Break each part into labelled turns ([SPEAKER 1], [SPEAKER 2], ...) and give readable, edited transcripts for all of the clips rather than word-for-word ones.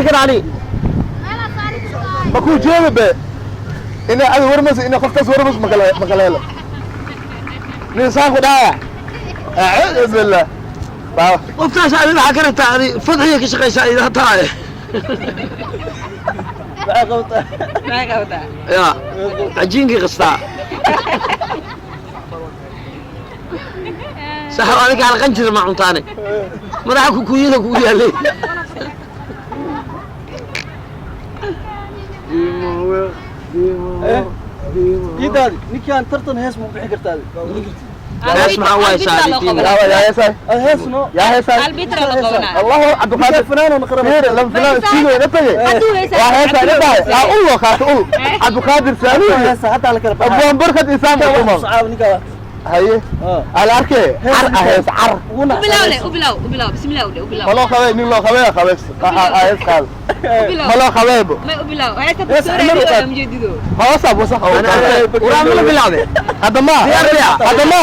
[SPEAKER 1] saari karaa ani?
[SPEAKER 2] Ma kuu jeeda be ina adi warmaysa, ina qoftaas warmays, makala makala helo nin saan ku dhahaya, acuudu billah.
[SPEAKER 1] Qoftaas adi waxaa ka rabtaa, adi fadxiga ka shaqaysaa ida tahay.
[SPEAKER 3] Maxay qabtaa?
[SPEAKER 4] Maxay qabtaa?
[SPEAKER 1] Ya cajiinkii qastaa saxo, adika halqan jira ma cuntaane, madaxa kukuuyada kugu yaalay.
[SPEAKER 3] Iidaadi ninkaan tartan hees ma bixin kartaa?
[SPEAKER 1] Hees maxaa waay saaditiin?
[SPEAKER 2] Yaa heesay?
[SPEAKER 3] Hees no.
[SPEAKER 2] Yaa heesay?
[SPEAKER 4] Albitra la qabanaa.
[SPEAKER 2] Allahu Cabdiqaadir
[SPEAKER 3] fanaan oo naqraba.
[SPEAKER 2] Fiiri, lam filaan istiigo ina tagay.
[SPEAKER 4] Hadduu heesay,
[SPEAKER 2] waa heesay
[SPEAKER 4] Cabdi
[SPEAKER 2] ina tahay
[SPEAKER 4] heesay.
[SPEAKER 2] Aa ul loo qaatay ul Cabdiqaadir Saamiye.
[SPEAKER 3] Heesa hataa la kala baxaa.
[SPEAKER 2] Abwaan Barkad Isaam
[SPEAKER 3] ninkaa
[SPEAKER 2] Umar
[SPEAKER 3] wax sacaab ninkaa wax.
[SPEAKER 2] Haye, ala arkee car ah, hees car.
[SPEAKER 3] Ugu
[SPEAKER 4] U bilow le,
[SPEAKER 3] naxariiso.
[SPEAKER 4] u bilow, u bilow, bismillah u dhe, u bilow.
[SPEAKER 2] Ma loo qabay? Nin loo qabay qabeys hees qaad.
[SPEAKER 4] U bilow.
[SPEAKER 2] Ma loo qabaybo?
[SPEAKER 4] May, u bilow heesta.
[SPEAKER 3] Hees
[SPEAKER 4] Doctor
[SPEAKER 3] xamar u qaad.
[SPEAKER 4] Mujeedido.
[SPEAKER 2] Hoosaab wasaq oo
[SPEAKER 1] Waraa ma la bilaabay?
[SPEAKER 2] Hadda ma
[SPEAKER 1] Diyaar miyaa?
[SPEAKER 2] Hadda ma,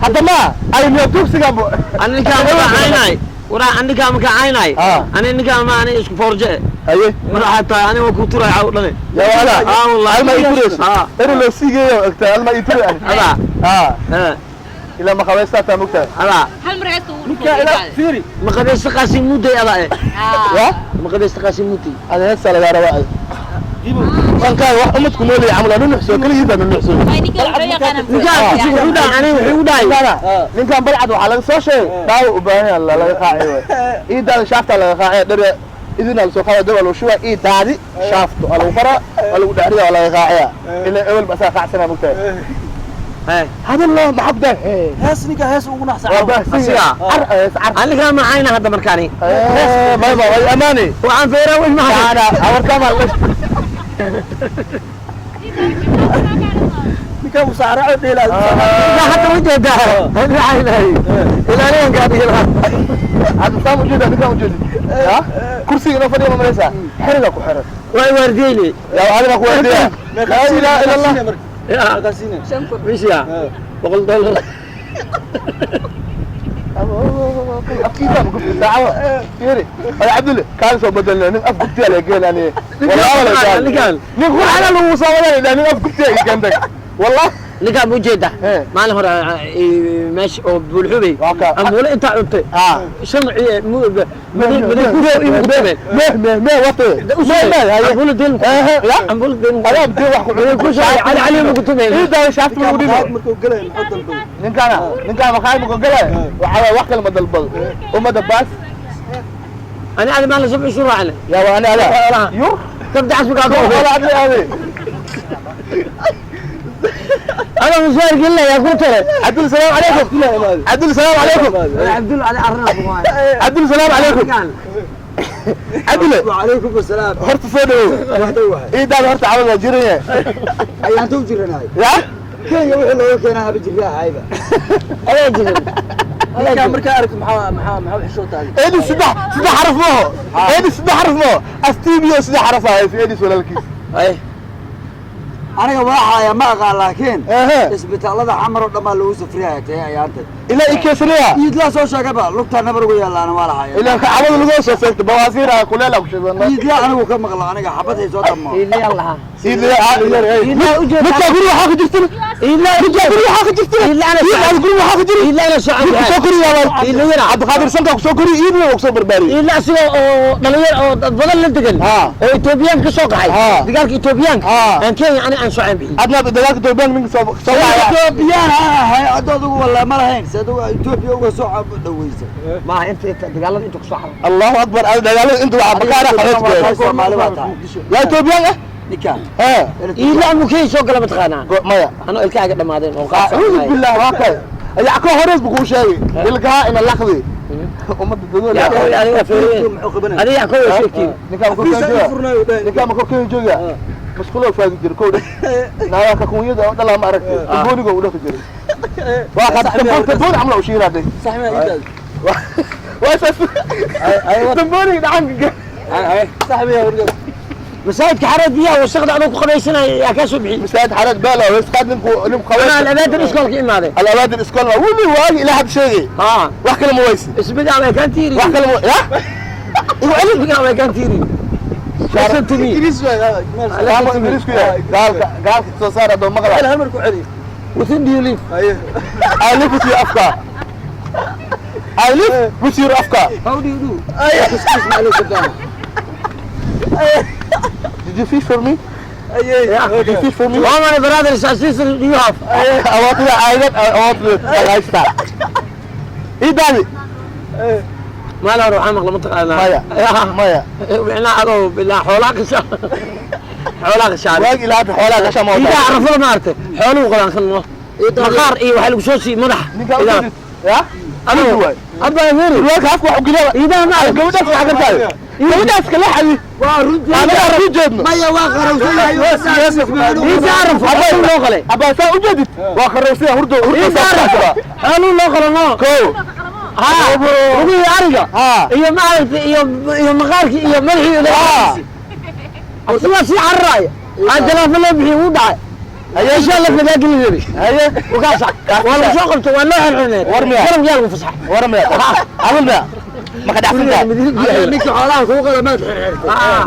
[SPEAKER 2] hadda ma ay miya tugsiga bo.
[SPEAKER 1] Ani ninkaan maka caynay, waraa ani ninkaan maka caynay.
[SPEAKER 2] Ah.
[SPEAKER 1] Ani ninkaan ma ani isku forje.
[SPEAKER 2] Haye.
[SPEAKER 1] Mar waxaa tahay ani waa kuu turay caw dhane.
[SPEAKER 2] Yaa wala.
[SPEAKER 1] Ah wallahi.
[SPEAKER 2] Alma itures.
[SPEAKER 1] Ah.
[SPEAKER 2] Eri loo siigeeyo ogtaa alma iture.
[SPEAKER 1] Adaa.
[SPEAKER 2] Ah.
[SPEAKER 1] Eh.
[SPEAKER 2] Ilaa ma qabaysta taa mugtaa.
[SPEAKER 1] Adaa.
[SPEAKER 4] Hal mar heesta uu
[SPEAKER 3] Ninkaa ilaa fiiri.
[SPEAKER 1] Ma qabaysta qaasim muday adaa eh?
[SPEAKER 2] Ya.
[SPEAKER 1] Ma qabaysta qaasim muday?
[SPEAKER 2] Ada heesa lagaa rabaa. Fankaan wax umadku noolaya camal waa nunuxsoo keligiis baa nunuxsoo.
[SPEAKER 4] Ay, ninka wuxuu yaqaanaa.
[SPEAKER 1] Ninkaan wuxuu dhahay, ani wuxuu dhahay.
[SPEAKER 2] Ninkan balcad waxaa laga soo sheegay dhaawac u baahan yahay laga qaaciyo waay. Iidaada shaaftaa laga qaaciya dhar idin aa lasoo qaada, dab aa lagu shubaa, iidaadi shaafto aa lagu qoraa, waa lagu dhexriya, waa laga qaaciya ilaa ewel ba asaga qaacsanaa mugtahay.
[SPEAKER 1] Eh.
[SPEAKER 2] Hadal loo maxaa ku dahay?
[SPEAKER 3] Hees ninkaa hees ugu
[SPEAKER 2] waa
[SPEAKER 3] naxsacaab.
[SPEAKER 2] baahsan
[SPEAKER 1] Asiga?
[SPEAKER 2] yahay car hees car.
[SPEAKER 1] Ani ninkaan ma cayna hadda markaani.
[SPEAKER 2] Mayba way amaani.
[SPEAKER 1] Waxaan feeraa wey maha.
[SPEAKER 2] Ana awarkaa maa la
[SPEAKER 3] Ninkaa musaaraco dheelaa.
[SPEAKER 1] Ninkaan hadda ma jeedaa ani caynay ilaaliyankaa dhigi lahaa.
[SPEAKER 2] Hadda saan ujeeda, ninkaan ujeedi ya kursiga inoo fadhiya ma malaysaa, xerigaa ku xiran.
[SPEAKER 1] Way waardiyeyne.
[SPEAKER 2] Yaa adiga ku waardiya, laa ilaaha ila Allah.
[SPEAKER 1] Ya.
[SPEAKER 3] Meeqaa siine?
[SPEAKER 1] Mishiya $100.
[SPEAKER 2] Afkiisa ma gubti saacada fiiri ay Cabdulle kaan soo bedelna nin af gubtiya la geen ani wallahi wala
[SPEAKER 1] Ninkaan, ninkaan.
[SPEAKER 2] Nin qurxana lagu soo wadaa, nin af gubtiya i keentay wallahi.
[SPEAKER 1] Ninkaan ma ujeeda?
[SPEAKER 2] Eh.
[SPEAKER 1] Maalin hore meesha oo buulxubey
[SPEAKER 2] Waa ka-
[SPEAKER 1] ambuule intaa cuntay
[SPEAKER 2] ah
[SPEAKER 1] shan maday
[SPEAKER 2] meh meh meh wate meh meh haye.
[SPEAKER 1] Ambuule deen.
[SPEAKER 2] Eh ya.
[SPEAKER 1] Ambuule deen.
[SPEAKER 2] Adaa dee wax ku
[SPEAKER 1] ku sheegay cali cali ma kutumeen.
[SPEAKER 2] Ii daa shaafta lagu dhibo.
[SPEAKER 3] Markuu galay muxuu dalbaday?
[SPEAKER 2] Ninkaana ninkaan maqaayad ma galay, waxaa waaye wax kale ma dalbado ummadda baas.
[SPEAKER 1] Ani adi maalin sabci isu raacne.
[SPEAKER 2] Yaa waa ani adaa yur.
[SPEAKER 1] Kabda casmigaa ka
[SPEAKER 2] wala adli adi.
[SPEAKER 1] Ana mushaar gelina yaa ku tare.
[SPEAKER 2] Cabdul salaam calaykum, Cabdul salaam calaykum.
[SPEAKER 1] Cabdul ali arrin
[SPEAKER 2] Cabdul salaam calaykum, Cabdule.
[SPEAKER 3] وعليكم السلام.
[SPEAKER 2] Horta soo dhawow.
[SPEAKER 3] Waxda waay.
[SPEAKER 2] Iidaada horta cabad waa jiran yahay.
[SPEAKER 3] Ayaan tuu jiranahay.
[SPEAKER 2] Ya.
[SPEAKER 3] Kenya wixii looga keenaa haba jirraa hayba.
[SPEAKER 1] Ayaa jirin.
[SPEAKER 3] Ninkaa markaa aragto maxaa xishootaadi?
[SPEAKER 2] Eedis saddex xaraf maaho, eedis saddex xaraf maaho, astibiyo saddex xaraf ahayso eedis walaalkiis.
[SPEAKER 1] Ay.
[SPEAKER 3] Aniga waxaaya ma aqaan laakiin
[SPEAKER 2] ehe
[SPEAKER 3] isbitaalada xamar oo dhan baa lagu safriyaya tee ayaantay.
[SPEAKER 2] Ilaa i keesaniya.
[SPEAKER 3] Iidlaa soo sheegaba lugtaa nabar uga yaalaana waa lahaya.
[SPEAKER 2] Ilaa ka cabada lagu soo seegto bawaasiira kuleela ku shidana.
[SPEAKER 3] Iidlaa anigu ka maqla aniga xabad hay soo dhammo.
[SPEAKER 1] Iidlaa lahaa.
[SPEAKER 2] Iidlaa
[SPEAKER 1] ujeedaa.
[SPEAKER 2] midkaa guri waxaa ku jirtana.
[SPEAKER 1] Iidlaa.
[SPEAKER 2] Midkaa guri waxaa ku jirtana.
[SPEAKER 1] Iidlaa ana
[SPEAKER 2] Iidlaa
[SPEAKER 1] socon.
[SPEAKER 2] Guri waxaa ku jira.
[SPEAKER 1] Iidlaa ana socon.
[SPEAKER 2] Midka soo koriyaa waa
[SPEAKER 1] Iidlaa yara.
[SPEAKER 2] Cabdiqaadir sankaa ku soo koriya, iidna waa ku soo barbaariyey.
[SPEAKER 1] Iidlaa asigoo oo dhalinyar oo dad badan la degan
[SPEAKER 2] Ah.
[SPEAKER 1] oo Etoobiyaanka ka soo qaxay
[SPEAKER 2] Ah.
[SPEAKER 1] dagaalka Etoobiyaanka
[SPEAKER 2] Ah.
[SPEAKER 1] aan Kenya ani aan socon bixin.
[SPEAKER 2] Adna dagaalka Toobiyaanka ninka soo soo wacaya.
[SPEAKER 3] Etoobiyaan aan ahay hadda adigu walaa ma lahayn si adigu Etoobiya uga soo dhaweysa.
[SPEAKER 1] Maaha inta dagaalada inta ku soo xaray.
[SPEAKER 2] Allahu akbar, ada dagaalada inta waxaa bakaara
[SPEAKER 3] Soomaali
[SPEAKER 2] qabeed
[SPEAKER 3] baa tahay.
[SPEAKER 2] yaa Etoobiyaan ah.
[SPEAKER 3] Ninkaan.
[SPEAKER 2] Ee.
[SPEAKER 1] Iidlaa amuu Kenya soo gala mataqaanaa?
[SPEAKER 2] Maya.
[SPEAKER 1] Anoo ilkahaaga dhammaadeen oo qaar
[SPEAKER 2] acuudu billah, waa kay ayaa ka horeys buu kuu sheegay ilkaha ina laqdi ummadda dadoola.
[SPEAKER 1] Adiga feereen.
[SPEAKER 3] Muxuu qabanaya?
[SPEAKER 1] Adiga yaa koo sheegtiin.
[SPEAKER 2] Ninkaan ma
[SPEAKER 3] Xafiis
[SPEAKER 2] korkeen
[SPEAKER 3] ay furnayo
[SPEAKER 2] jooga?
[SPEAKER 3] Dhahay.
[SPEAKER 2] Ninkaan ma korkeen jooga? Masquuloo faagi jira kow naagaa kakunyada oo dhalaa ma aragtay, tambooniga u dhaqi jiray waa qaad tamboon tamboon camal u shiiraaday.
[SPEAKER 3] Sax ma iidaad?
[SPEAKER 2] Waa saas tambooniga dhacanka.
[SPEAKER 3] Sax ma wargaas?
[SPEAKER 1] Masaajidka xareed biyaha wasaqda anuu ku qabaysanaya yaa kaa soo bixiyey?
[SPEAKER 2] Masaajid xareed beela weys qaad ninku ninku
[SPEAKER 1] anaa
[SPEAKER 2] qabaysa.
[SPEAKER 1] Alabaadan iskoolka imaaday.
[SPEAKER 2] Alabaadan iskool ma weli waagi ilaa hadda sheegay.
[SPEAKER 1] Haa.
[SPEAKER 2] Wax kale ma weysi.
[SPEAKER 1] Isbiga ama kaan tiiri.
[SPEAKER 2] Wax kale ma ya igu celi.
[SPEAKER 1] Isbiga ama kaan tiiri. Listen to me.
[SPEAKER 5] Ingiriis waay.
[SPEAKER 2] Kaamo Ingiriisku yahay. Gaalka gaalka soo saar adoo maqla.
[SPEAKER 5] Hal mar ku celi.
[SPEAKER 1] Within do you live?
[SPEAKER 5] Haye.
[SPEAKER 2] I live with your afka. I live with your afka.
[SPEAKER 3] How do you do? Excuse me, Alexander.
[SPEAKER 2] Did you fish for me?
[SPEAKER 5] Aye.
[SPEAKER 2] Did you fish for me?
[SPEAKER 1] How many brothers and sisters do you have?
[SPEAKER 2] I want to I want to lifestyle. Idaadi.
[SPEAKER 1] Ma la ruuxa maqla ma taqaanaa.
[SPEAKER 2] Maya. Maya.
[SPEAKER 1] Micnaha adoo bilaa xoolaa qasha. Xoolaa qashaa.
[SPEAKER 2] Waag ilaa hadda xoolaha gasha ma
[SPEAKER 1] Idaa carafada maartay. Xooluhu qalaan kan mo. Maqaar iyo waxa lagu soo siiyey madax.
[SPEAKER 2] Ninka u jeedid. Ya?
[SPEAKER 1] Adoo.
[SPEAKER 2] Waay.
[SPEAKER 1] Abba Mary.
[SPEAKER 2] Waag afka wax u geliya.
[SPEAKER 1] Idaa ma arag.
[SPEAKER 2] Gabadhaas waxa gartaay. Gabadhaas kala xadi.
[SPEAKER 3] Waa runtii.
[SPEAKER 2] Anaga u jeedno.
[SPEAKER 3] Maya waa qarowsan yahay.
[SPEAKER 1] Idaa carafo. Xooluhu loo qalay.
[SPEAKER 2] Abba saa u jeedid. Waa qarowsiya hurdo hurdo.
[SPEAKER 1] Idaa carafo. Xooluhu loo qalo no.
[SPEAKER 2] Kow.
[SPEAKER 1] Ha. Lugihii ariga.
[SPEAKER 2] Ha.
[SPEAKER 1] Iyo maaragtay iyo iyo maqaarkii iyo madaxii iyo Asigaa sii cararaaya. Aan jalaafa loo bixiyey wuu dhacay. Insha Allah fadaa gelin rabi.
[SPEAKER 2] Haye.
[SPEAKER 1] Wakaasa. Waa lagu soo qabtay waa loo xirxirneed.
[SPEAKER 2] War miyaa?
[SPEAKER 1] Garab yaa lagu fasaxay.
[SPEAKER 2] War miya? Awal miya? Ma ka dhacsan tahay?
[SPEAKER 3] Adiga ninka xoolaha kugu qala maad xirxirtay.
[SPEAKER 1] Ah.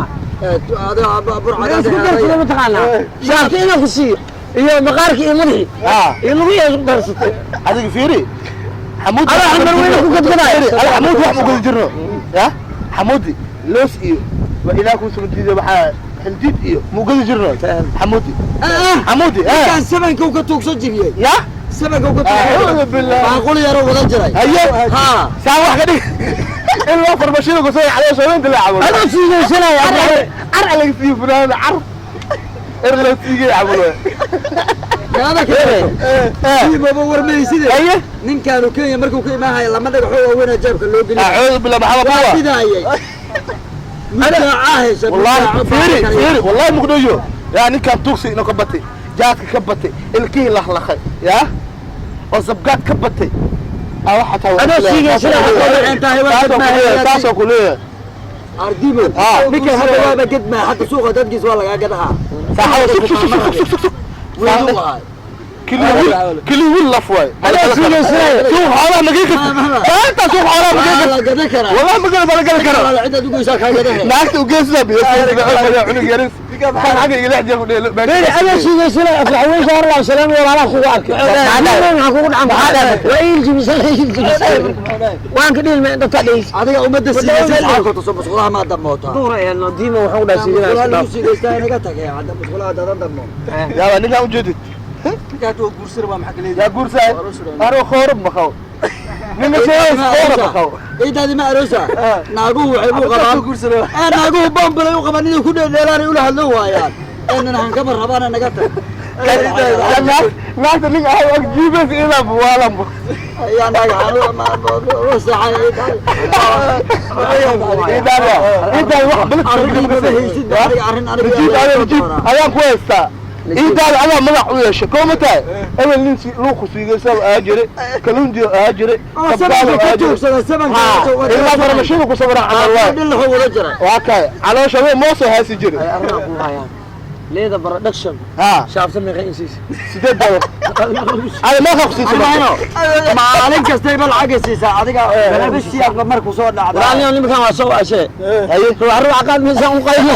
[SPEAKER 3] Adiga burcad.
[SPEAKER 1] Isku darsada ma taqaanaa. Shaarti inaan ku siiyo iyo maqaarkii iyo madaxii.
[SPEAKER 2] Ha.
[SPEAKER 1] Iyo lugihii isku darsatay.
[SPEAKER 2] Adiga fiiri. Xamuud.
[SPEAKER 1] Adaa xamar weyne ku gadgadaayo.
[SPEAKER 2] Fiiri, ala xamuud wax ma gudi jirno. Ya? Xamuudi loos iyo waa ilaah kuu soo diiday waxaa xildiid iyo mu gudi jirno. Xamuudi. Xamuudi.
[SPEAKER 3] Ninkaan sabanka uu ka tuugsan jiriyey.
[SPEAKER 2] Ya?
[SPEAKER 3] Sabanka uu ka
[SPEAKER 2] Acuudu
[SPEAKER 3] tuugsan.
[SPEAKER 2] billah.
[SPEAKER 3] Baaquli yaroo wada jiray.
[SPEAKER 2] Haye.
[SPEAKER 3] Ha.
[SPEAKER 2] Saa wax ka dhig. In loo farmashiada ku soo caloosha weynta la cabo.
[SPEAKER 1] Adoo siigaysanaya.
[SPEAKER 2] Car laga siiyo funaanada car. Er laga siiyay cabo.
[SPEAKER 3] Kaada kale. Siimaba warmaysidee.
[SPEAKER 2] Haye.
[SPEAKER 3] Ninkaanu Kenya markuu ka imaanaya lama dhagaxo waaweyn oo jeebka loo geliyay.
[SPEAKER 2] Acuudu billah maxaa
[SPEAKER 3] Waa
[SPEAKER 2] kuwa.
[SPEAKER 3] sidaayay. Mudaaca hesha.
[SPEAKER 2] والله فيري فيري والله مقدويو يا نكان توكسي انه كبتي جاتك كبتي الكي لخلخي يا وزبقات كبتي او حتى
[SPEAKER 1] أنا سيجي سنة.
[SPEAKER 2] تاسو كليه
[SPEAKER 3] Ardibo. Ninkan hadda waaba gedmaa hadda suuqa dadkiis waa lagaa gadahaa.
[SPEAKER 2] صح سك سك سك سك سك سك
[SPEAKER 3] Weyn u ahay.
[SPEAKER 2] كل ويل لفوي
[SPEAKER 1] أنا سيجي سنة.
[SPEAKER 2] شوف حالها مقيك انت شوف حالها
[SPEAKER 3] Waa
[SPEAKER 2] مقيك
[SPEAKER 3] la gadan karaa.
[SPEAKER 2] والله مقيك ولا قال كره
[SPEAKER 3] Walaal cid aad u goysaa kaa gadahe.
[SPEAKER 2] naagta u geesna biyo cunug yaris kan xaga igala xjiya ku dheelo
[SPEAKER 1] Mary adoo siigaysanaya aflax weyn soo horlaa salaam iyo walaalaha kugu arkay. Maxaa kugu dhacan? Waa iil jibisana iil jibisana. Waan ka dhihi dadka dhigaysa.
[SPEAKER 3] Adiga ummadda siigaysa lacag ku tuso musqulaha ma damootaa.
[SPEAKER 1] Duura ee nadiima waxaan u dhahay
[SPEAKER 3] Musqulaha
[SPEAKER 1] siiganaya.
[SPEAKER 3] lagu siigaystaa inaga tagay hadda musqulaha dadan damo.
[SPEAKER 2] yaaba ninkaan u jeedid
[SPEAKER 5] Ninka hadda guursan waa maxaa kaleeyahay?
[SPEAKER 2] yaa guursaay anuu khoorab maqaw ninka sheegays khoorab maqaw
[SPEAKER 3] Ciidaadi ma aroosa. Naaguhu waxay u qabaan.
[SPEAKER 5] guursan
[SPEAKER 3] Ee naaguhu bambalay u qabaan inay ku dheeldheelaan ay ula hadlo waayaan. Ee nina hankama rabaan naga tag.
[SPEAKER 2] naagta ninka ah og jiibes ilaa buwaalanbo
[SPEAKER 3] Ayaa naaga xanuun ma ma saxay.
[SPEAKER 2] idaada idaada wax balad
[SPEAKER 3] Arrin ma haysid aniga arrin aniga.
[SPEAKER 2] rajiib adaa rajiib adaan ku haystaa idaada adaa magac u yeeshay koo ma tahay ebel nin luuqu siigaysa aa jiray kalundiyo aa jiray kabkaalo
[SPEAKER 3] Sabanka ka
[SPEAKER 2] aa jiray
[SPEAKER 3] joogsada sabanka.
[SPEAKER 2] ilaa farmashada ku sawiran camal waay
[SPEAKER 3] Dhil wada jiray.
[SPEAKER 2] waa kay caloosha wey moosoo haasi jiray
[SPEAKER 1] Arrinaa kuu hayaan. Leeda production.
[SPEAKER 2] ha
[SPEAKER 1] Shaafta meeqa in siisay.
[SPEAKER 2] $8 ada meeqa ku siisay
[SPEAKER 3] Maalin kastayba lacag siisaa adiga bishii aqba markuu soo dhacdo.
[SPEAKER 1] Walaaliyaal nimankan waa soo waashee.
[SPEAKER 2] haye
[SPEAKER 1] Ruux ruux qaad miisaan u qaylo.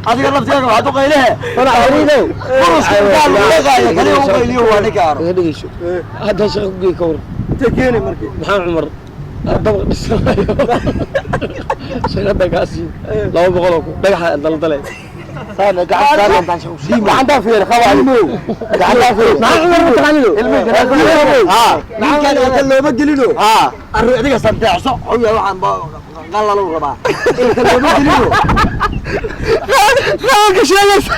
[SPEAKER 3] Adiga laftigaaga waxaad u qaylehe.
[SPEAKER 1] Walaal xiriidow.
[SPEAKER 3] Buruska intaa lagu dhaqaayo kaliya u qayliyo waa ninka aro.
[SPEAKER 1] Iga dhegeyso. Hadda shaqo ku geey ka waran.
[SPEAKER 5] Intee keenay markii?
[SPEAKER 1] Maxaa Cumar dabaq dhisanayo. Shaqada kaasi 200 ku dhagaxa daldalay.
[SPEAKER 2] saana gacantaa fiir qaba gacantaa fiir
[SPEAKER 1] Maxaa Cumar ma taqaanido?
[SPEAKER 2] ha
[SPEAKER 3] Ninkan ilka looma gelino.
[SPEAKER 2] ha
[SPEAKER 3] Arrin adiga santeecso. Xoya waxaan qalalow rabaa. Ilka looma gelino.
[SPEAKER 2] qabanka sheegaysa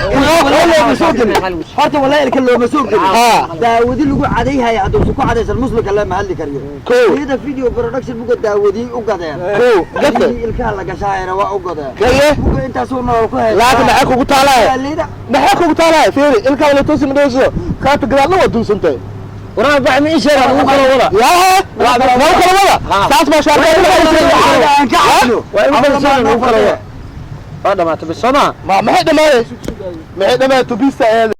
[SPEAKER 3] Looma soo gelin. Horta wallahi ilka looma soo gelin. Daawadi lagu cadayhaya hadduu ku cadaysan muslimka lama hadli kariyo.
[SPEAKER 2] Kow.
[SPEAKER 3] Iyada video production muga daawadi u gadeen.
[SPEAKER 2] Kow, gate.
[SPEAKER 3] Ilkaha la gashaayana waa u gadeen.
[SPEAKER 2] Kaye.
[SPEAKER 3] Muga intaasuu nolol ku haysta.
[SPEAKER 2] laakiin maxay kugu taalaaya
[SPEAKER 3] Liida.
[SPEAKER 2] maxay kugu taalaaya fiiri ilkaa la toosi ma dhowso qaata gadaalna waa duunsantay
[SPEAKER 1] Waraa bax ma ii sheegaa ugu kala wada.
[SPEAKER 2] yaa waa kala wada saas baa shaarka
[SPEAKER 3] Aan ka cabno.
[SPEAKER 1] Waa igu kalsoon ugu kala wada. Waa dhamaatay bas soo ma.
[SPEAKER 2] ma maxay dhamaayay maxay dhamaayay tubista eeda